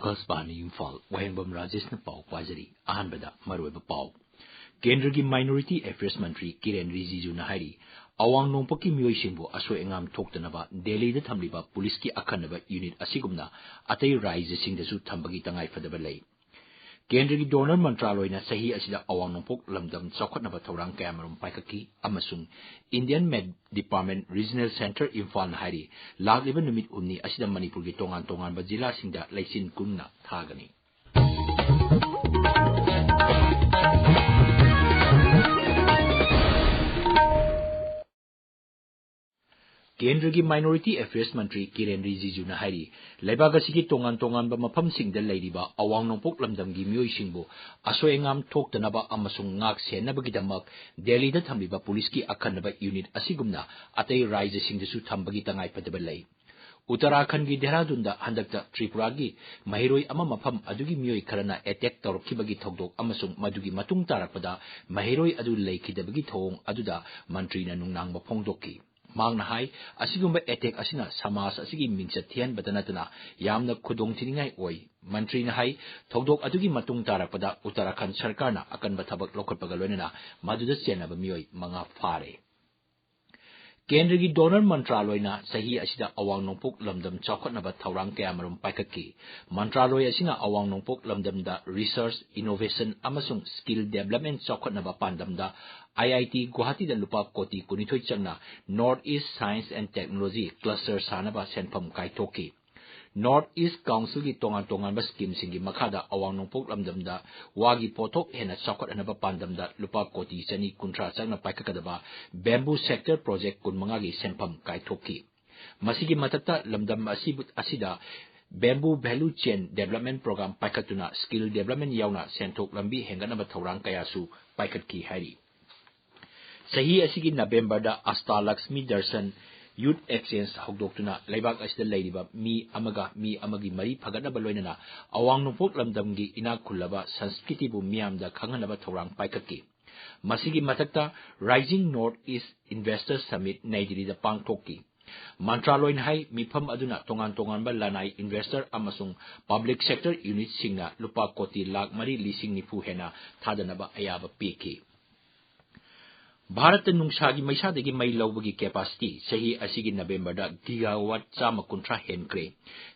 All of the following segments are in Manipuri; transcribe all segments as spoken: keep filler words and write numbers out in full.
ꯑꯀꯥꯁꯕꯥꯅꯤ ꯏꯝꯐꯥꯜ, ꯋꯥꯍꯦꯡꯕꯝ ꯔꯥꯖꯦꯁꯅ ꯄꯥꯎ ꯄꯥꯖꯔꯤ꯫ ꯑꯍꯥꯟꯕꯗ ꯃꯔꯨꯑꯣꯏꯕ ꯄꯥꯎ꯫ ꯀꯦꯟꯗ꯭ꯔꯒꯤ Minority Affairs ꯃꯟꯇ꯭ꯔꯤ ꯀꯤꯔꯦꯟ ꯔꯤꯖꯤꯖꯨꯅ ꯍꯥꯏꯔꯤ, ꯑꯋꯥꯡ ꯅꯣꯡꯄꯣꯛꯀꯤ ꯃꯤꯑꯣꯏꯁꯤꯡꯕꯨ ꯑꯁꯣꯏ ꯑꯉꯥꯝ ꯊꯣꯛꯇꯅꯕ ꯗꯦꯜꯂꯤꯗ ꯊꯝꯂꯤꯕ ꯄꯨꯂꯤꯁꯀꯤ ꯑꯈꯟꯅꯕ ꯌꯨꯅꯤꯠ ꯑꯁꯤꯒꯨꯝꯅ ꯑꯇꯩ ꯔꯥꯖ꯭ꯌꯁꯤꯡꯗꯁꯨ ꯊꯝꯕꯒꯤ ꯇꯉꯥꯏꯐꯗꯕ ꯂꯩ꯫ ꯀꯦꯟꯗ꯭ꯔꯒꯤ DoNER ꯃꯟꯇ꯭ꯔꯥꯂꯣꯏꯅ ꯆꯍꯤ ꯑꯁꯤꯗ ꯑꯋꯥꯡ ꯅꯣꯡꯄꯣꯛ ꯂꯝꯗꯝ ꯆꯥꯎꯈꯠꯅꯕ ꯊꯧꯔꯥꯡ ꯀꯌꯥꯃꯔꯨꯝ ꯄꯥꯏꯈꯠꯈꯤ ꯑꯃꯁꯨꯡ Indian Met Department Regional Centre ꯏꯝꯐꯥꯜꯅ ꯍꯥꯏꯔꯤ, ꯂꯥꯛꯂꯤꯕ ꯅꯨꯃꯤꯠ ꯍꯨꯝꯅꯤ ꯑꯁꯤꯗ ꯃꯅꯤꯄꯨꯔꯒꯤ ꯇꯣꯉꯥꯟ ꯇꯣꯉꯥꯟꯕ ꯖꯤꯂꯥꯁꯤꯡꯗ ꯂꯩꯆꯤꯟ ꯀꯨꯡꯅ ꯊꯥꯒꯅꯤ꯫ ꯀꯦꯟꯗ꯭ꯔꯒꯤ Minority Affairs ꯃꯟꯇ꯭ꯔꯤ ꯀꯤꯔꯦꯟ ꯔꯤꯖꯤꯖꯨꯅ ꯍꯥꯏꯔꯤ, ꯂꯩꯕꯥꯛ ꯑꯁꯤꯒꯤ ꯇꯣꯉꯥꯟ ꯇꯣꯉꯥꯟꯕ ꯃꯐꯝꯁꯤꯡꯗ ꯂꯩꯔꯤꯕ ꯑꯋꯥꯡ ꯅꯣꯡꯄꯣꯛ ꯂꯝꯗꯝꯒꯤ ꯃꯤꯑꯣꯏꯁꯤꯡꯕꯨ ꯑꯁꯣꯏ ꯑꯉꯥꯝ ꯊꯣꯛꯇꯅꯕ ꯑꯃꯁꯨꯡ ꯉꯥꯛ ꯁꯦꯟꯅꯕꯒꯤꯗꯃꯛ ꯗꯦꯜꯂꯤꯗ ꯊꯝꯂꯤꯕ ꯄꯨꯂꯤꯁꯀꯤ ꯑꯈꯟꯅꯕ ꯌꯨꯅꯤꯠ ꯑꯁꯤꯒꯨꯝꯅ ꯑꯇꯩ ꯔꯥꯖ꯭ꯌꯁꯤꯡꯗꯁꯨ ꯊꯝꯕꯒꯤ ꯇꯉꯥꯏꯐꯗꯕ ꯂꯩ꯫ ꯎꯠꯇꯔꯥꯈꯟꯒꯤ ꯗꯦꯍꯔꯥꯗꯨꯟꯗ ꯍꯟꯗꯛꯇ ꯇ꯭ꯔꯤꯄꯨꯔꯥꯒꯤ ꯃꯍꯩꯔꯣꯏ ꯑꯃ ꯃꯐꯝ ꯑꯗꯨꯒꯤ ꯃꯤꯑꯣꯏ ꯈꯔꯅ ꯑꯦꯇꯦꯛ ꯇꯧꯔꯛꯈꯤꯕꯒꯤ ꯊꯧꯗꯣꯛ ꯑꯃꯁꯨꯡ ꯃꯗꯨꯒꯤ ꯃꯇꯨꯡ ꯇꯥꯔꯛꯄꯗ ꯃꯍꯩꯔꯣꯏ ꯑꯗꯨ ꯂꯩꯈꯤꯗꯕꯒꯤ ꯊꯧꯑꯣꯡ ꯑꯗꯨꯗ ꯃꯟꯇ꯭ꯔꯤꯅ ꯅꯨꯡꯅꯥꯡꯕ ꯐꯣꯡꯗꯣꯛꯈꯤ꯫ ꯃꯍꯥꯛꯅ ꯍꯥꯏ, ꯑꯁꯤꯒꯨꯝꯕ ꯑꯦꯇꯦꯛ ꯑꯁꯤꯅ ꯁꯃꯥꯖ ꯑꯁꯤꯒꯤ ꯃꯤꯡꯆꯠ ꯊꯤꯍꯟꯕꯇ ꯅꯠꯇꯅ ꯌꯥꯝꯅ ꯈꯨꯗꯣꯡꯊꯤꯅꯤꯡꯉꯥꯏ ꯑꯣꯏ꯫ ꯃꯟꯇ꯭ꯔꯤꯅ ꯍꯥꯏ, ꯊꯧꯗꯣꯛ ꯑꯗꯨꯒꯤ ꯃꯇꯨꯡ ꯇꯥꯔꯛꯄꯗ ꯎꯠꯇꯔꯥꯈꯟꯗ ꯁꯔꯀꯥꯔꯅ ꯑꯀꯟꯕ ꯊꯕꯛ ꯂꯧꯈꯠꯄꯒ ꯂꯣꯏꯅꯅ ꯃꯗꯨꯗ ꯆꯦꯟꯅꯕ ꯃꯤꯑꯣꯏ ꯃꯉꯥ ꯐꯥꯔꯦ꯫ ꯀꯦꯟꯗ꯭ꯔꯒꯤ DoNER ꯃꯟꯇ꯭ꯔꯥꯂꯣꯏꯅ ꯆꯍꯤ ꯑꯁꯤꯗ ꯑꯋꯥꯡ ꯅꯣꯡꯄꯣꯛ ꯂꯝꯗꯝ ꯆꯥꯎꯈꯠꯅꯕ ꯊꯧꯔꯥꯡ ꯀꯌꯥꯃꯔꯨꯝ ꯄꯥꯏꯈꯠꯈꯤ꯫ ꯃꯟꯇ꯭ꯔꯥꯂꯣꯏ ꯑꯁꯤꯅ ꯑꯋꯥꯡ ꯅꯣꯡꯄꯣꯛ ꯂꯝꯗꯝꯗ research, innovation ꯑꯃꯁꯨꯡ skill development ꯆꯥꯎꯈꯠꯅꯕ ꯄꯥꯟꯗꯝꯗ IIT ꯒꯨꯋꯥꯍꯥꯇꯤꯗ ꯂꯨꯄꯥ ꯀꯣꯇꯤ ꯀꯨꯟꯅꯤꯊꯣꯏ ꯆꯪꯅ North East Science and Technology Cluster ꯁꯥꯅꯕ ꯁꯦꯟꯐꯝ ꯀꯥꯏꯊꯣꯛꯈꯤ꯫ North East Councilꯒꯤ ꯇꯣꯉꯥꯟ ꯇꯣꯉꯥꯟꯕ schemeꯁꯤꯡꯒꯤ ꯃꯈꯥꯗ ꯑꯋꯥꯡ ꯅꯣꯡꯄꯣꯛ ꯂꯝꯗꯝꯗ ꯋꯥꯒꯤ ꯄꯣꯠꯊꯣꯛ ꯍꯦꯟꯅ ꯆꯥꯎꯈꯠꯍꯟꯅꯕ ꯄꯥꯟꯗꯝꯗ ꯂꯨꯄꯥ ꯀꯣꯇꯤ ꯆꯅꯤ ꯀꯨꯟꯊ꯭ꯔꯥ ꯆꯪꯅ ꯄꯥꯏꯈꯠꯀꯗꯕ bamboo sector project ꯀꯨꯟꯃꯉꯥꯒꯤ ꯁꯦꯟꯐꯝ ꯀꯥꯏꯊꯣꯛꯈꯤ꯫ ꯃꯁꯤꯒꯤ ꯃꯊꯛꯇ ꯂꯝꯗꯝ ꯑꯁꯤꯕꯨ, ꯑꯁꯤꯗ bamboo value chain development program ꯄꯥꯏꯈꯠꯇꯨꯅ skill development ꯌꯥꯎꯅ ꯁꯦꯟꯊꯣꯛ ꯂꯝꯕꯤ ꯍꯦꯟꯒꯠꯅꯕ ꯊꯧꯔꯥꯡ ꯀꯌꯥꯁꯨ ꯄꯥꯏꯈꯠꯈꯤ ꯍꯥꯏꯔꯤ꯫ ꯆꯍꯤ ꯑꯁꯤꯒꯤ ꯅꯕꯦꯝꯕꯔꯗ Ashtalakshmi Darshan Youth Exchange ꯍꯧꯗꯣꯛꯇꯨꯅ ꯂꯩꯕꯥꯛ ꯑꯁꯤꯗ ꯂꯩꯔꯤꯕ ꯃꯤ ꯑꯃꯒ ꯃꯤ ꯑꯃꯒꯤ ꯃꯔꯤ ꯐꯒꯠꯅꯕ ꯂꯣꯏꯅꯅ ꯑꯋꯥꯡ ꯅꯣꯡꯄꯣꯛ ꯂꯝꯗꯝꯒꯤ ꯏꯅꯥꯛ ꯈꯨꯜꯂꯕ ꯁꯪꯁꯀ꯭ꯔꯤꯇꯤꯕꯨ ꯃꯤꯌꯥꯝꯗ ꯈꯪꯍꯟꯅꯕ ꯊꯧꯔꯥꯡ ꯄꯥꯏꯈꯠꯈꯤ꯫ ꯃꯁꯤꯒꯤ ꯃꯊꯛꯇ Rising North East Investor Summit ꯅꯩ ꯗꯤꯜꯂꯤꯗ ꯄꯥꯡꯊꯣꯛꯈꯤ꯫ ꯃꯟꯇ꯭ꯔꯥꯂꯣꯏꯅ ꯍꯥꯏ, ꯃꯤꯐꯝ ꯑꯗꯨꯅ ꯇꯣꯉꯥꯟ ꯇꯣꯉꯥꯟꯕ ꯂꯅꯥꯏ investor ꯑꯃꯁꯨꯡ public sector unitꯁꯤꯡꯅ ꯂꯨꯄꯥ ꯀꯣꯇꯤ ꯂꯥꯈ ꯃꯔꯤ ꯂꯤꯁꯤꯡ ꯅꯤꯐꯨ ꯍꯦꯟꯅ ꯊꯥꯗꯅꯕ ꯑꯌꯥꯕ ꯄꯤꯈꯤ꯫ ꯚꯥꯔꯠꯇ ꯅꯨꯡꯁꯥꯒꯤ ꯃꯩꯁꯥꯗꯒꯤ ꯃꯩ ꯂꯧꯕꯒꯤ capacity ꯆꯍꯤ ꯑꯁꯤꯒꯤ ꯅꯕꯦꯝꯕꯔꯗ gigawatt ꯆꯥꯝꯃ ꯀꯨꯟꯊ꯭ꯔꯥ ꯍꯦꯟꯈ꯭ꯔꯦ꯫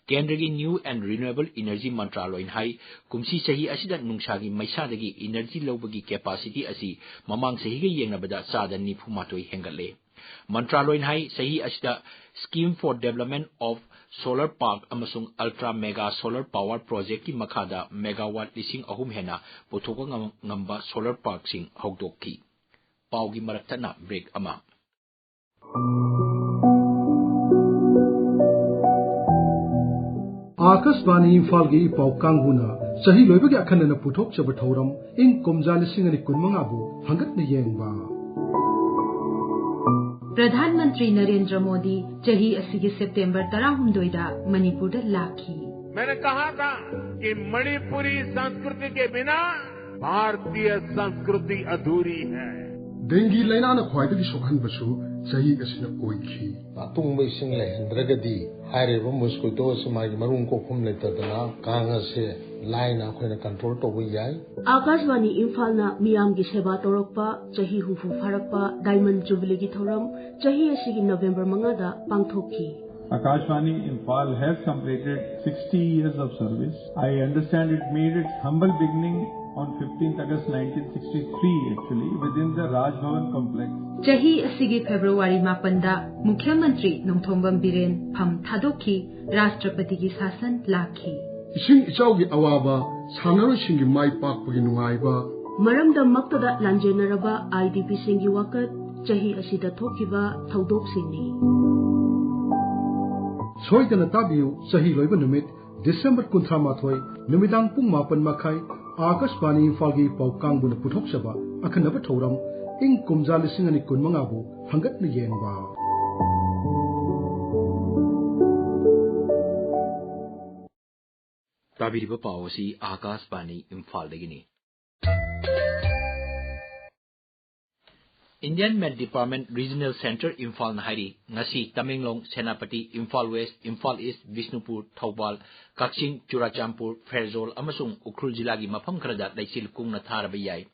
ꯀꯦꯟꯗ꯭ꯔꯒꯤ New and Renewable Energy ꯃꯟꯇ꯭ꯔꯥꯂꯣꯏꯅ ꯍꯥꯏ, ꯀꯨꯝꯁꯤ ꯆꯍꯤ ꯑꯁꯤꯗ ꯅꯨꯡꯁꯥꯒꯤ ꯃꯩꯁꯥꯗꯒꯤ energy ꯂꯧꯕꯒꯤ capacity ꯑꯁꯤ ꯃꯃꯥꯡ ꯆꯍꯤꯒ ꯌꯦꯡꯅꯕꯗ ꯆꯥꯗ ꯅꯤꯐꯨ ꯃꯥꯊꯣꯏ ꯍꯦꯟꯒꯠꯂꯦ꯫ ꯃꯟꯇ꯭ꯔꯥꯂꯣꯏꯅ ꯍꯥꯏ, ꯆꯍꯤ ꯑꯁꯤꯗ Scheme for Development of Solar Park ꯑꯃꯁꯨꯡ Ultra Mega Solar Power Projectꯀꯤ ꯃꯈꯥꯗ megawatt ꯂꯤꯁꯤꯡ ꯑꯍꯨꯝ ꯍꯦꯟꯅ ꯄꯨꯊꯣꯛꯄ ꯉꯝ-, ꯉꯝꯕ solar parkꯁꯤꯡ ꯍꯧꯗꯣꯛꯈꯤ꯫ ꯄꯥꯎꯒꯤ ꯃꯔꯛ ꯊꯠꯅ break ꯑꯃ꯫ ꯑꯥꯀꯥꯁꯕꯥꯅꯤ ꯏꯝꯐꯥꯜꯒꯤ ꯏ ꯄꯥꯎ ꯀꯥꯡꯕꯨꯅ ꯆꯍꯤ ꯂꯣꯏꯕꯒꯤ ꯑꯈꯟꯅꯅ ꯄꯨꯊꯣꯛꯆꯕ ꯊꯧꯔꯝ ꯏꯪ ꯀꯨꯝꯖꯥ ꯂꯤꯁꯤꯡ ꯑꯅꯤ ꯀꯨꯟꯃꯉꯥꯕꯨ ꯍꯪꯒꯠꯅ ꯌꯦꯡꯕ꯫ ꯄ꯭ꯔꯙꯥꯟ ꯃꯟꯇ꯭ꯔꯤ ꯅꯔꯦꯟꯗ꯭ꯔ ꯃꯣꯗꯤ ꯆꯍꯤ ꯑꯁꯤꯒꯤ ꯁꯦꯞꯇꯦꯝꯕꯔ ꯇꯔꯥꯍꯨꯝꯗꯣꯏꯗ ꯃꯅꯤꯄꯨꯔꯗ ꯂꯥꯛꯈꯤ꯫ मैंने कहा था कि मणिपुरी संस्कृति के बिना भारतीय संस्कृति अधूरी है। ꯗꯦꯡꯒꯤ ꯂꯥꯏꯅꯥꯅ ꯈ꯭ꯋꯥꯏꯗꯒꯤ ꯁꯣꯛꯍꯟꯕꯁꯨ ꯆꯍꯤ ꯑꯁꯤꯅ ꯑꯣꯏꯈꯤ꯫ ꯑꯇꯨꯡꯕ ꯏꯁꯤꯡ ꯂꯩꯍꯟꯗ꯭ꯔꯒꯗꯤ ꯍꯥꯏꯔꯤꯕ mosquito ꯑꯁꯤ ꯃꯥꯒꯤ ꯃꯔꯨꯝ ꯀꯣꯛꯐꯝ ꯂꯩꯇꯗꯅ ꯀꯥꯡ ꯑꯁꯦ ꯂꯥꯏꯅ ꯑꯩꯈꯣꯏꯅ control ꯇꯧꯕ ꯌꯥꯏ꯫ ꯑꯥꯀꯥꯁꯕꯥꯅꯤ ꯏꯝꯐꯥꯜꯅ ꯃꯤꯌꯥꯝꯒꯤ ꯁꯦꯕꯥ ꯇꯧꯔꯛꯄ ꯆꯍꯤ ꯍꯨꯝꯐꯨ ꯐꯥꯔꯛꯄ diamond jubileeꯒꯤ ꯊꯧꯔꯝ ꯆꯍꯤ ꯑꯁꯤꯒꯤ ꯅꯕꯦꯝꯕꯔ ꯃꯉꯥꯗ ꯄꯥꯡꯊꯣꯛꯈꯤ꯫ Akashvani Imphal has completed sixty years of service. I understand it made its humble beginning on fifteenth August nineteen sixty-three, actually, within the Raj Bhavan complex. ꯆꯍꯤ ꯑꯁꯤꯒꯤ ꯐꯦꯕ꯭ꯔꯨꯋꯥꯔꯤ ꯃꯥꯄꯟꯗ ꯃꯨꯈ꯭ꯌ ꯃꯟꯇ꯭ꯔꯤ ꯅꯣꯡꯊꯣꯝꯕꯝ ꯕꯤꯔꯦꯟ ꯐꯝ ꯊꯥꯗꯣꯛꯈꯤ, ꯔꯥꯁꯇ꯭ꯔꯄꯇꯤꯒꯤ ꯁꯥꯁꯟ ꯂꯥꯛꯈꯤ꯫ ꯏꯁꯤꯡ ꯏꯆꯥꯎꯒꯤ ꯑꯋꯥꯕ, ꯁꯥꯟꯅꯔꯣꯏꯁꯤꯡꯒꯤ ꯃꯥꯏ ꯄꯥꯛꯄꯒꯤ ꯅꯨꯡꯉꯥꯏꯕ꯫ ꯃꯔꯝꯗꯝ ꯃꯛꯇꯗ ꯂꯥꯟꯖꯦꯟꯅꯔꯕ IDPꯁꯤꯡꯒꯤ ꯋꯥꯀꯠ, ꯆꯍꯤ ꯑꯁꯤꯗ ꯊꯣꯛꯈꯤꯕ ꯊꯧꯗꯣꯛꯁꯤꯡꯅꯤ꯫ ꯁꯣꯏꯗꯅ ꯇꯥꯕꯤꯌꯨ, ꯆꯍꯤ ꯂꯣꯏꯕ ꯅꯨꯃꯤꯠ, ꯗꯤꯁꯦꯝꯕꯔ ꯀꯨꯟꯊ꯭ꯔꯥ ꯃꯥꯊꯣꯏ, ꯅꯨꯃꯤꯗꯥꯡ ꯄꯨꯡ ꯃꯥꯄꯟ ꯃꯈꯥꯏ, ꯑꯥꯀꯥꯁꯕꯥꯅꯤ ꯏꯝꯐꯥꯜꯒꯤ ꯄꯥꯎ ꯀꯥꯡꯕꯨꯅ ꯄꯨꯊꯣꯛꯆꯕ ꯑꯈꯟꯅꯕ ꯊꯧꯔꯝ ꯏꯪ ꯀꯨꯝꯖꯥ ꯂꯤꯁꯤꯡ ꯑꯅꯤ ꯀꯨꯟꯃꯉꯥꯕꯨ ꯍꯪꯒꯠꯅ ꯌꯦꯡꯕ꯫ ꯇꯥꯕꯤꯔꯤꯕ ꯄꯥꯎ ꯑꯁꯤ ꯑꯥꯀꯥꯁꯕꯥꯅꯤ ꯏꯝꯐꯥꯜꯗꯒꯤꯅꯤ꯫ Indian Met Department Regional Center ꯏꯝꯐꯥꯜꯅ ꯍꯥꯏꯔꯤ, ꯉꯁꯤ ꯇꯃꯦꯡꯂꯣꯡ, ꯁꯦꯅꯥꯄꯇꯤ, ꯏꯝꯐꯥꯜ ꯋꯦꯁ, ꯏꯝꯐꯥꯜ ꯏꯁ, ꯕꯤꯁꯅꯨꯄꯨꯔ, ꯊꯧꯕꯥꯜ, ꯀꯛꯆꯤꯡ, ꯆꯨꯔꯥꯆꯥꯟꯄꯨꯔ, ꯐꯦꯔꯖꯣꯜ ꯑꯃꯁꯨꯡ ꯎꯈ꯭ꯔꯨꯜ ꯖꯤꯂꯥꯒꯤ ꯃꯐꯝ ꯈꯔꯗ ꯂꯩꯆꯤꯜ ꯀꯨꯡꯅ ꯊꯥꯔꯕ ꯌꯥꯏ꯫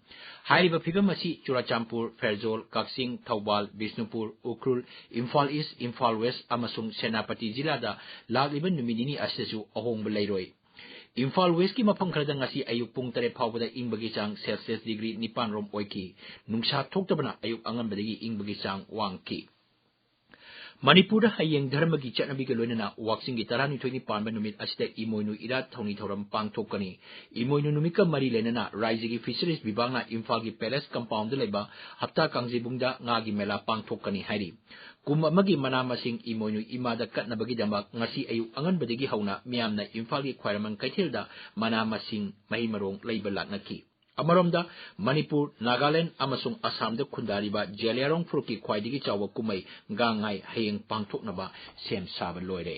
ꯍꯥꯏꯔꯤꯕ ꯐꯤꯕꯝ ꯑꯁꯤ ꯆꯨꯔꯥꯆꯥꯟꯄꯨꯔ, ꯐꯦꯔꯖꯣꯜ, ꯀꯛꯆꯤꯡ, ꯊꯧꯕꯥꯜ, ꯕꯤꯁꯅꯨꯄꯨꯔ, ꯎꯈ꯭ꯔꯨꯜ, ꯏꯝꯐꯥꯜ ꯏꯁ, ꯏꯝꯐꯥꯜ ꯋꯦꯁ ꯑꯃꯁꯨꯡ ꯁꯦꯅꯥꯄꯇꯤ ꯖꯤꯂꯥꯗ ꯂꯥꯛꯂꯤꯕ ꯅꯨꯃꯤꯠ ꯅꯤꯅꯤ ꯑꯁꯤꯗꯁꯨ ꯑꯍꯣꯡꯕ ꯂꯩꯔꯣꯏ꯫ ꯏꯝꯐꯥꯜ ꯋꯦꯁꯀꯤ ꯃꯐꯝ ꯈꯔꯗ ꯉꯁꯤ ꯑꯌꯨꯛ ꯄꯨꯡ ꯇꯔꯦꯠ ꯐꯥꯎꯕꯗ ꯏꯪꯕꯒꯤ ꯆꯥꯡ ꯁꯦꯜꯁꯤꯌꯁ ꯗꯤꯒ꯭ꯔꯤ ꯅꯤꯄꯥꯟ ꯔꯣꯝ ꯑꯣꯏꯈꯤ꯫ ꯅꯨꯡꯁꯥ ꯊꯣꯛꯇꯕꯅ ꯑꯌꯨꯛ ꯑꯉꯟꯕꯗꯒꯤ ꯏꯪꯕꯒꯤ ꯆꯥꯡ ꯋꯥꯡꯈꯤ꯫ ꯃꯅꯤꯄꯨꯔꯗ ꯍꯌꯦꯡ ꯙꯔꯃꯒꯤ ꯆꯠꯅꯕꯤꯒ ꯂꯣꯏꯅꯅ ꯋꯥꯛꯆꯤꯡꯒꯤ ꯇꯔꯥꯅꯤꯊꯣꯏꯅꯤ ꯄꯥꯟꯕ ꯅꯨꯃꯤꯠ ꯑꯁꯤꯗ ꯏꯃꯣꯏꯅꯨ ꯏꯔꯥꯠ ꯊꯧꯅꯤ ꯊꯧꯔꯝ ꯄꯥꯡꯊꯣꯛꯀꯅꯤ꯫ ꯏꯃꯣꯏꯅꯨ ꯅꯨꯃꯤꯠꯀ ꯃꯔꯤ ꯂꯩꯅꯅ ꯔꯥꯏꯖꯒꯤ ꯐꯤꯁꯔꯤꯁ ꯕꯤꯚꯥꯒꯅ ꯏꯝꯐꯥꯜꯒꯤ ꯄꯦꯂꯦꯁ ꯀꯝꯄꯥꯎꯟꯗ ꯂꯩꯕ ꯍꯞꯇꯥ ꯀꯥꯡꯖꯩꯕꯨꯡꯗ ꯉꯥꯒꯤ ꯃꯦꯂꯥ ꯄꯥꯡꯊꯣꯛꯀꯅꯤ ꯍꯥꯏꯔꯤ꯫ ꯀꯨꯝ ꯑꯃꯒꯤ ꯃꯅꯥ ꯃꯁꯤꯡ ꯏꯃꯣꯏꯅꯨ ꯏꯃꯥꯗ ꯀꯠꯅꯕꯒꯤꯗꯃꯛ ꯉꯁꯤ ꯑꯌꯨꯛ ꯑꯉꯟꯕꯗꯒꯤ ꯍꯧꯅ ꯃꯤꯌꯥꯝꯅ ꯏꯝꯐꯥꯜꯒꯤ ꯈ꯭ꯋꯥꯏꯔꯝꯕꯟ ꯀꯩꯊꯦꯜꯗ ꯃꯅꯥ ꯃꯁꯤꯡ, ꯃꯍꯩ ꯃꯔꯣꯡ ꯂꯩꯕ ꯂꯥꯛꯅꯈꯤ꯫ ꯑꯃꯔꯣꯝꯗ, ꯃꯅꯤꯄꯨꯔ, ꯅꯥꯒꯥꯂꯦꯟ ꯑꯃꯁꯨꯡ ꯑꯁꯥꯝꯗ ꯈꯨꯟꯗꯥꯔꯤꯕ ꯖꯦꯂꯤꯌꯥꯡꯔꯣꯡ ꯐꯨꯔꯨꯞꯀꯤ ꯈ꯭ꯋꯥꯏꯗꯒꯤ ꯆꯥꯎꯕ ꯀꯨꯝꯍꯩ ꯒꯥꯡ ꯉꯥꯏ ꯍꯌꯦꯡ ꯄꯥꯡꯊꯣꯛꯅꯕ ꯁꯦꯝ ꯁꯥꯕ ꯂꯣꯏꯔꯦ꯫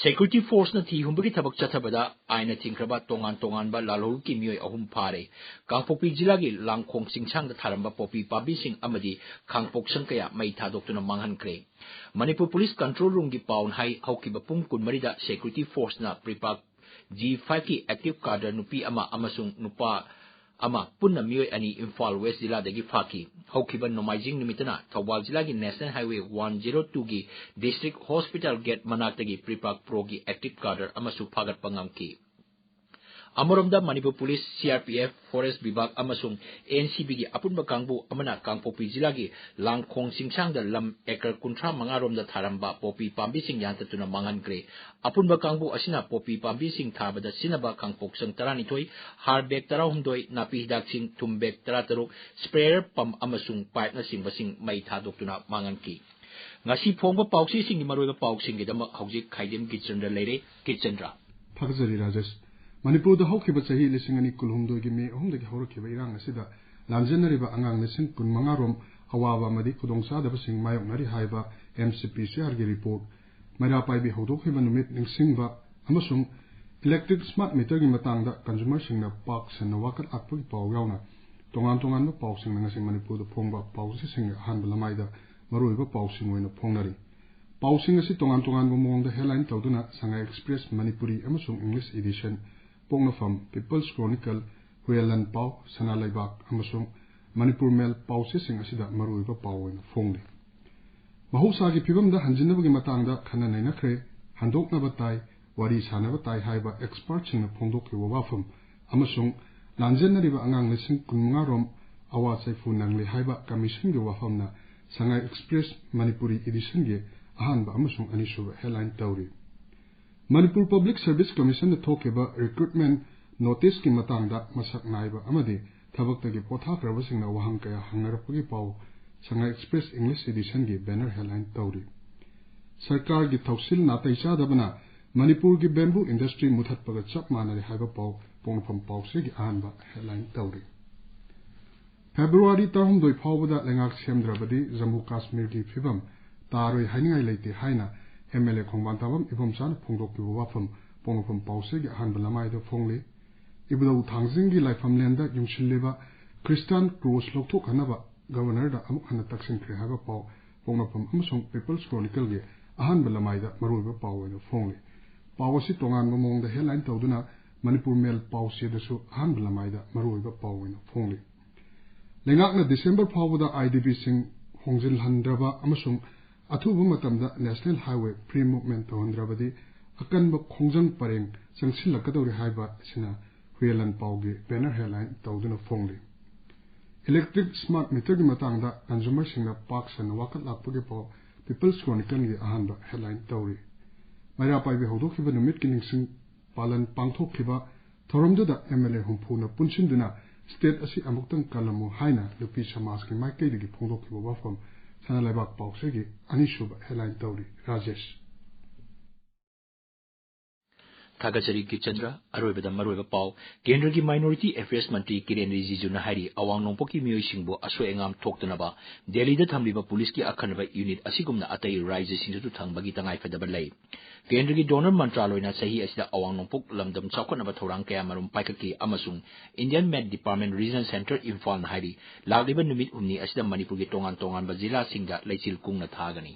ꯁꯦꯀ꯭ꯌꯨꯔꯤꯇꯤ ꯐꯣꯔꯁꯅ ꯊꯤ ꯍꯨꯝꯕꯒꯤ ꯊꯕꯛ ꯆꯠꯊꯕꯗ ꯑꯥꯏꯟꯅ ꯊꯤꯡꯈ꯭ꯔꯕ ꯇꯣꯉꯥꯟ ꯇꯣꯉꯥꯟꯕ ꯂꯥꯜꯍꯧꯂꯨꯞꯀꯤ ꯃꯤꯑꯣꯏ ꯑꯍꯨꯝ ꯐꯥꯔꯦ꯫ ꯀꯥꯡꯄꯣꯛꯄꯤ ꯖꯤꯂꯥꯒꯤ ꯂꯥꯡꯈꯣꯡ ꯆꯤꯡꯁꯥꯡꯗ ꯊꯥꯔꯝꯕ ꯄꯣꯄꯤ ꯄꯥꯝꯕꯤꯁꯤꯡ ꯑꯃꯗꯤ ꯈꯥꯡꯄꯣꯛꯁꯪ ꯀꯌꯥ ꯃꯩ ꯊꯥꯗꯣꯛꯇꯨꯅ ꯃꯥꯡꯍꯟꯈ꯭ꯔꯦ꯫ ꯃꯅꯤꯄꯨꯔ ꯄꯨꯂꯤꯁ ꯀꯟꯇ꯭ꯔꯣꯜ ꯔꯨꯝꯒꯤ ꯄꯥꯎꯅ ꯍꯥꯏ, ꯍꯧꯈꯤꯕ ꯄꯨꯡ ꯀꯨꯟꯃꯔꯤꯗ ꯁꯦꯀ꯭ꯌꯨꯔꯤꯇꯤ ꯐꯣꯔꯁꯅ ꯄ꯭ꯔꯤꯄꯥꯛ ꯖꯤ ꯐꯥꯏꯚꯀꯤ ꯑꯦꯛꯇꯤꯚ ꯀꯥꯗꯔ ꯅꯨꯄꯤ ꯑꯃ ꯑꯃꯁꯨꯡ ꯅꯨꯄꯥ ꯑꯃ ꯄꯨꯟꯅ ꯃꯤꯑꯣꯏ ꯑꯅꯤ ꯏꯝꯐꯥꯜ ꯋꯦꯁ ꯖꯤꯂꯥꯗꯒꯤ ꯐꯥꯈꯤ꯫ ꯍꯧꯈꯤꯕ ꯅꯣꯡꯃꯥꯏꯖꯤꯡ ꯅꯨꯃꯤꯠꯇꯅ ꯊꯧꯕꯥꯜ ꯖꯤꯂꯥꯒꯤ ꯅꯦꯁꯅꯦꯜ ꯍꯥꯏꯋꯦ ꯋꯥꯟ ꯖꯤꯔꯣ ꯇꯨꯒꯤ ꯗꯤꯁꯇ꯭ꯔꯤꯛ ꯍꯣꯁꯄꯤꯇꯥꯜ ꯒꯦꯠ ꯃꯅꯥꯛꯇꯒꯤ ꯄ꯭ꯔꯤꯄꯥꯛ ꯄ꯭ꯔꯣꯒꯤ ꯑꯦꯛꯇꯤꯚ ꯀꯥꯗꯔ ꯑꯃꯁꯨ ꯐꯥꯒꯠꯄ ꯉꯝꯈꯤ꯫ ꯑꯃꯔꯣꯝꯗ, Manipur police, C R P F, forest ꯕꯤꯚꯥꯒ ꯑꯃꯁꯨꯡ ꯑꯦꯟ ꯁꯤ ꯕꯤꯒꯤ ꯑꯄꯨꯟꯕ ꯀꯥꯡꯕꯨ ꯑꯃꯅ ꯀꯥꯡꯄꯣꯛꯄꯤ ꯖꯤꯂꯥꯒꯤ ꯂꯥꯡꯈꯣꯡ ꯆꯤꯡꯁꯥꯡꯗ ꯂꯝ ꯑꯦꯀꯔ ꯀꯨꯟꯊ꯭ꯔꯥ ꯃꯉꯥ ꯔꯣꯝꯗ ꯊꯥꯔꯝꯕ ꯄꯣꯄꯤ ꯄꯥꯝꯕꯤꯁꯤꯡ ꯌꯥꯟꯊꯠꯇꯨꯅ ꯃꯥꯡꯍꯟꯈ꯭ꯔꯦ꯫ ꯑꯄꯨꯟꯕ ꯀꯥꯡꯕꯨ ꯑꯁꯤꯅ ꯄꯣꯄꯤ ꯄꯥꯝꯕꯤꯁꯤꯡ ꯊꯥꯕꯗ ꯁꯤꯖꯤꯟꯅꯕ ꯈꯥꯡꯄꯣꯛꯁꯪ ꯇꯔꯥꯅꯤꯊꯣꯏ, ꯍꯥꯔ ꯕꯦꯒ ꯇꯔꯥꯍꯨꯝꯗꯣꯏ, ꯅꯥꯄꯤ ꯍꯤꯗꯥꯛꯁꯤꯡ, ꯊꯨꯝ ꯕꯦꯒ ꯇꯔꯥꯇꯔꯨꯛ, ꯁ꯭ꯄ꯭ꯔꯦꯌꯔ ꯄꯝ ꯑꯃꯁꯨꯡ ꯄꯥꯏꯞꯅꯆꯤꯡꯕꯁꯤꯡ ꯃꯩ ꯊꯥꯗꯣꯛꯇꯨꯅ ꯃꯥꯡꯍꯟꯈꯤ꯫ ꯉꯁꯤ ꯐꯣꯡꯕ ꯄꯥꯎꯆꯦꯁꯤꯡꯒꯤ ꯃꯔꯨꯑꯣꯏꯕ ꯄꯥꯎꯁꯤꯡꯒꯤꯗꯃꯛ ꯍꯧꯖꯤꯛ ꯈꯥꯏꯗꯦꯝ ꯒꯤꯆꯟꯗ꯭ꯔ ꯂꯩꯔꯦ꯫ ꯒꯤꯆꯟꯗ꯭ꯔ꯫ ꯊꯥꯒꯠꯆꯔꯤ ꯔꯥꯖꯦꯁ꯫ ꯃꯅꯤꯄꯨꯔꯗ ꯍꯧꯈꯤꯕ ꯆꯍꯤ ꯂꯤꯁꯤꯡ ꯑꯅꯤ ꯀꯨꯟꯍꯨꯝꯗꯣꯏꯒꯤ ꯃꯦ ꯑꯍꯨꯝꯗꯒꯤ ꯍꯧꯔꯛꯈꯤꯕ ꯏꯔꯥꯡ ꯑꯁꯤꯗ ꯂꯥꯟꯖꯦꯟꯅꯔꯤꯕ ꯑꯉꯥꯡ ꯂꯤꯁꯤꯡ ꯀꯨꯟꯃꯉꯥ ꯔꯣꯝ ꯑꯋꯥꯕ ꯑꯃꯗꯤ ꯈꯨꯗꯣꯡꯆꯥꯗꯕꯁꯤꯡ ꯃꯥꯌꯣꯛꯅꯔꯤ ꯍꯥꯏꯕ ꯑꯦꯝ ꯁꯤ ꯄꯤ ꯁꯤ ꯑꯥꯔꯒꯤ ꯔꯤꯄꯣꯔꯠ, ꯃꯩꯔꯥ ꯄꯥꯏꯕꯤ ꯍꯧꯗꯣꯛꯈꯤꯕ ꯅꯨꯃꯤꯠ ꯅꯤꯡꯁꯤꯡꯕ ꯑꯃꯁꯨꯡ ꯏꯂꯦꯛꯇ꯭ꯔꯤꯛ ꯁ꯭ꯃꯥꯔꯠ ꯃꯤꯇꯔꯒꯤ ꯃꯇꯥꯡꯗ ꯀꯟꯖꯨꯃꯔꯁꯤꯡꯅ ꯄꯥꯛ ꯁꯟꯅ ꯋꯥꯀꯠ ꯂꯥꯛꯄꯒꯤ ꯄꯥꯎ ꯌꯥꯎꯅ ꯇꯣꯉꯥꯟ ꯇꯣꯉꯥꯟꯕ ꯄꯥꯎꯁꯤꯡꯅ ꯉꯁꯤ ꯃꯅꯤꯄꯨꯔꯗ ꯐꯣꯡꯕ ꯄꯥꯎ ꯆꯦꯁꯤꯡꯒꯤ ꯑꯍꯥꯟꯕ ꯂꯃꯥꯏꯗ ꯃꯔꯨꯑꯣꯏꯕ ꯄꯥꯎꯁꯤꯡ ꯑꯣꯏꯅ ꯐꯣꯡꯅꯔꯤ꯫ ꯄꯥꯎꯁꯤꯡ ꯑꯁꯤ ꯇꯣꯉꯥꯟ ꯇꯣꯉꯥꯟꯕ ꯃꯑꯣꯡꯗ headline ꯇꯧꯗꯨꯅ ꯁꯉꯥꯏ ꯑꯦꯛꯁꯄ꯭ꯔꯦꯁ ꯃꯅꯤꯄꯨꯔꯤ ꯑꯃꯁꯨꯡ ꯏꯪꯂꯤꯁ ꯏꯗꯤꯁꯟ, ꯄꯣꯛꯅꯐꯝ, ꯄꯤꯄꯜꯁ ꯀ꯭ꯔꯣꯅꯤꯀꯜ, ꯍꯨꯌꯦꯜꯂꯟ ꯄꯥꯎ, ꯁꯅꯥ ꯂꯩꯕꯥꯛ ꯑꯃꯁꯨꯡ ꯃꯅꯤꯄꯨꯔ ꯃꯦꯜ ꯄꯥꯎ ꯆꯦꯁꯤꯡ ꯑꯁꯤꯗ ꯃꯔꯨꯑꯣꯏꯕ ꯄꯥꯎ ꯑꯣꯏꯅ ꯐꯣꯡꯂꯤ꯫ ꯃꯍꯧꯁꯥꯒꯤ ꯐꯤꯕꯝꯗ ꯍꯟꯖꯤꯟꯅꯕꯒꯤ ꯃꯇꯥꯡꯗ ꯈꯟꯅ ꯅꯩꯅꯈ꯭ꯔꯦ, ꯍꯟꯗꯣꯛꯅꯕ ꯇꯥꯏ, ꯋꯥꯔꯤ ꯁꯥꯟꯅꯕ ꯇꯥꯏ ꯍꯥꯏꯕ ꯑꯦꯛꯁꯄꯔꯠꯁꯤꯡꯅ ꯐꯣꯡꯗꯣꯛꯈꯤꯕ ꯋꯥꯐꯝ ꯑꯃꯁꯨꯡ ꯂꯥꯟꯖꯦꯟꯅꯔꯤꯕ ꯑꯉꯥꯡ ꯂꯤꯁꯤꯡ ꯀꯨꯟꯃꯉꯥ ꯔꯣꯝ ꯑꯋꯥ ꯆꯩꯐꯨ ꯅꯪꯂꯤ ꯍꯥꯏꯕ ꯀꯃꯤꯁꯟꯒꯤ ꯋꯥꯐꯝꯅ ꯁꯉꯥꯏ ꯑꯦꯛꯁꯄ꯭ꯔꯦꯁ ꯃꯅꯤꯄꯨꯔꯤ ꯏꯗꯤꯁꯟꯒꯤ ꯑꯍꯥꯟꯕ ꯑꯃꯁꯨꯡ ꯑꯅꯤꯁꯨꯕ headline ꯇꯧꯔꯤ꯫ ꯃꯅꯤꯄꯨꯔ ꯄꯕ꯭ꯂꯤꯛ ꯁꯔꯚꯤꯁ ꯀꯃꯤꯁꯟꯅ ꯊꯣꯛꯈꯤꯕ ꯔꯤꯀ꯭ꯔꯨꯠꯃꯦꯟ ꯅꯣꯇꯤꯁꯀꯤ ꯃꯇꯥꯡꯗ ꯃꯁꯛ ꯅꯥꯏꯕ ꯑꯃꯗꯤ ꯊꯕꯛꯇꯒꯤ ꯄꯣꯊꯥꯈ꯭ꯔꯕꯁꯤꯡꯅ ꯋꯥꯍꯪ ꯀꯌꯥ ꯍꯪꯅꯔꯛꯄꯒꯤ ꯄꯥꯎ ꯁꯉꯥꯏ ꯑꯦꯛꯁꯄ꯭ꯔꯦꯁ ꯏꯪꯂꯤꯁ ꯏꯗꯤꯁꯟꯒꯤ ꯕꯦꯅꯔ headline ꯇꯧꯔꯤ꯫ ꯁꯔꯀꯥꯔꯒꯤ ꯊꯧꯁꯤꯜ ꯅꯥꯇꯩ ꯆꯥꯗꯕꯅ ꯃꯅꯤꯄꯨꯔꯒꯤ ꯕꯦꯝꯕꯨ ꯏꯟꯗꯁꯇ꯭ꯔꯤ ꯃꯨꯊꯠꯄꯒ ꯆꯞ ꯃꯥꯟꯅꯔꯦ ꯍꯥꯏꯕ ꯄꯥꯎ ꯄꯣꯛꯅꯐꯝ ꯄꯥꯎꯆꯦꯒꯤ ꯑꯍꯥꯟꯕ headline ꯇꯧꯔꯤ꯫ ꯐꯦꯕ꯭ꯔꯨꯋꯥꯔꯤ ꯇꯔꯥꯍꯨꯝꯗꯣꯏ ꯐꯥꯎꯕꯗ ꯂꯩꯉꯥꯛ ꯁꯦꯝꯗ꯭ꯔꯕꯗꯤ ꯖꯝꯃꯨ ꯀꯥꯁꯃꯤꯔꯒꯤ ꯐꯤꯕꯝ ꯇꯥꯔꯣꯏ ꯍꯥꯏꯅꯤꯡꯉꯥꯏ ꯂꯩꯇꯦ ꯍꯥꯏꯅ MLA ꯈꯣꯡꯕꯥꯟ ꯇꯥꯕꯝ ꯏꯕꯣꯝꯆꯥꯅ ꯐꯣꯡꯗꯣꯛꯈꯤꯕ ꯋꯥꯐꯝ ꯄꯣꯛꯅꯐꯝ ꯄꯥꯎꯆꯦꯒꯤ ꯑꯍꯥꯟꯕ ꯂꯃꯥꯏꯗ ꯐꯣꯡꯂꯤ꯫ ꯏꯕꯨꯙꯧ ꯊꯥꯡꯖꯤꯡꯒꯤ ꯂꯥꯏꯐꯝꯂꯦꯟꯗ ꯌꯨꯡꯁꯤꯜꯂꯤꯕ ꯈ꯭ꯔꯤꯁꯇꯥꯟ ꯀ꯭ꯔꯣꯁ ꯂꯧꯊꯣꯛꯍꯟꯅꯕ ꯒꯕꯔꯅꯔꯗ ꯑꯃꯨꯛ ꯍꯟꯅ ꯇꯛꯁꯤꯟꯈ꯭ꯔꯦ ꯍꯥꯏꯕ ꯄꯥꯎ ꯄꯣꯛꯅꯐꯝ ꯑꯃꯁꯨꯡ ꯄꯤꯄꯜꯁ ꯀ꯭ꯔꯣꯅꯤꯀꯜꯒꯤ ꯑꯍꯥꯟꯕ ꯂꯃꯥꯏꯗ ꯃꯔꯨꯑꯣꯏꯕ ꯄꯥꯎ ꯑꯣꯏꯅ ꯐꯣꯡꯂꯤ꯫ ꯄꯥꯎ ꯑꯁꯤ ꯇꯣꯉꯥꯟꯕ ꯃꯑꯣꯡꯗ headline ꯇꯧꯗꯨꯅ ꯃꯅꯤꯄꯨꯔ ꯃꯦꯜ ꯄꯥꯎꯆꯦꯗꯁꯨ ꯑꯍꯥꯟꯕ ꯂꯃꯥꯏꯗ ꯃꯔꯨꯑꯣꯏꯕ ꯄꯥꯎ ꯑꯣꯏꯅ ꯐꯣꯡꯂꯤ꯫ ꯂꯩꯉꯥꯛꯅ ꯗꯤꯁꯦꯝꯕꯔ ꯐꯥꯎꯕꯗ IDPꯁꯤꯡ ꯍꯣꯡꯖꯤꯜꯍꯟꯗ꯭ꯔꯕ ꯑꯃꯁꯨꯡ ꯑꯊꯨꯕ ꯃꯇꯝꯗ National Highway free movement ꯇꯧꯍꯟꯗ꯭ꯔꯕꯗꯤ ꯑꯀꯟꯕ ꯈꯣꯡꯖꯪ ꯄꯔꯦꯡ ꯆꯪꯁꯤꯜꯂꯛꯀꯗꯧꯔꯤ ꯍꯥꯏꯕ ꯑꯁꯤꯅ ꯍꯨꯌꯦꯜꯂꯟ ꯄꯥꯎꯒꯤ ꯕꯦꯅꯔ headline ꯇꯧꯗꯨꯅ ꯐꯣꯡꯂꯤ꯫ ꯏꯂꯦꯛꯇ꯭ꯔꯤꯛ ꯁ꯭ꯃꯥꯔꯠ ꯃꯤꯇꯔꯒꯤ ꯃꯇꯥꯡꯗ ꯀꯟꯖꯨꯃꯔꯁꯤꯡꯅ ꯄꯥꯛ ꯁꯟꯅ ꯋꯥꯀꯠ ꯂꯥꯛꯄꯒꯤ ꯄꯥꯎ ꯄꯤꯄꯜꯁ ꯀ꯭ꯔꯣꯅꯤꯀꯜꯒꯤ ꯑꯍꯥꯟꯕ headline ꯇꯧꯔꯤ꯫ ꯃꯩꯔꯥ ꯄꯥꯏꯕꯤ ꯍꯧꯗꯣꯛꯈꯤꯕ ꯅꯨꯃꯤꯠꯀꯤ ꯅꯤꯡꯁꯤꯡ ꯄꯥꯂꯟ ꯄꯥꯡꯊꯣꯛꯈꯤꯕ ꯊꯧꯔꯝꯗꯨꯗ MLA ꯍꯨꯝꯐꯨꯅ ꯄꯨꯟꯁꯤꯟꯗꯨꯅ state ꯑꯁꯤ ꯑꯃꯨꯛꯇꯪ ꯀꯜꯂꯝꯃꯨ ꯍꯥꯏꯅ ꯅꯨꯄꯤ ꯁꯃꯥꯖꯀꯤ ꯃꯥꯏꯀꯩꯗꯒꯤ ꯐꯣꯡꯗꯣꯛꯈꯤꯕ ꯋꯥꯐꯝ ꯁꯅꯥ ꯂꯩꯕꯥꯛ ꯄꯥꯎꯆꯦꯒꯤ ꯑꯅꯤꯁꯨꯕ headline ꯇꯧꯔꯤ꯫ ꯔꯥꯖꯦꯁ꯫ ꯊꯥꯒꯠꯆꯔꯤ ꯒꯤꯔꯆꯟꯗ꯭ꯔ꯫ ꯑꯔꯣꯏꯕꯗ ꯃꯔꯨꯑꯣꯏꯕ ꯄꯥꯎ꯫ ꯀꯦꯟꯗ꯭ꯔꯒꯤ Minority Affairs ꯃꯟꯇ꯭ꯔꯤ ꯀꯤꯔꯦꯟ ꯔꯤꯖꯤꯖꯨꯅ ꯍꯥꯏꯔꯤ, ꯑꯋꯥꯡ ꯅꯣꯡꯄꯣꯛꯀꯤ ꯃꯤꯑꯣꯏꯁꯤꯡꯕꯨ ꯑꯁꯣꯏ ꯑꯉꯥꯝ ꯊꯣꯛꯇꯅꯕ ꯗꯦꯜꯂꯤꯗ ꯊꯝꯂꯤꯕ ꯄꯨꯂꯤꯁꯀꯤ ꯑꯈꯟꯅꯕ ꯌꯨꯅꯤꯠ ꯑꯁꯤꯒꯨꯝꯅ ꯑꯇꯩ ꯔꯥꯖ꯭ꯌꯁꯤꯡꯗꯁꯨ ꯊꯝꯕꯒꯤ ꯇꯉꯥꯏꯐꯗꯕ ꯂꯩ꯫ ꯀꯦꯟꯗ꯭ꯔꯒꯤ DoNER ꯃꯟꯇ꯭ꯔꯥꯂꯣꯏꯅ ꯆꯍꯤ ꯑꯁꯤꯗ ꯑꯋꯥꯡ ꯅꯣꯡꯄꯣꯛ ꯂꯝꯗꯝ ꯆꯥꯎꯈꯠꯅꯕ ꯊꯧꯔꯥꯡ ꯀꯌꯥꯃꯔꯨꯝ ꯄꯥꯏꯈꯠꯈꯤ ꯑꯃꯁꯨꯡ Indian Met Department Regional Centre ꯏꯝꯐꯥꯜꯅ ꯍꯥꯏꯔꯤ, ꯂꯥꯛꯂꯤꯕ ꯅꯨꯃꯤꯠ ꯍꯨꯝꯅꯤ ꯑꯁꯤꯗ ꯃꯅꯤꯄꯨꯔꯒꯤ ꯇꯣꯉꯥꯟ ꯇꯣꯉꯥꯟꯕ ꯖꯤꯂꯥꯁꯤꯡꯗ ꯂꯩꯆꯤꯜ ꯀꯨꯡꯅ ꯊꯥꯒꯅꯤ꯫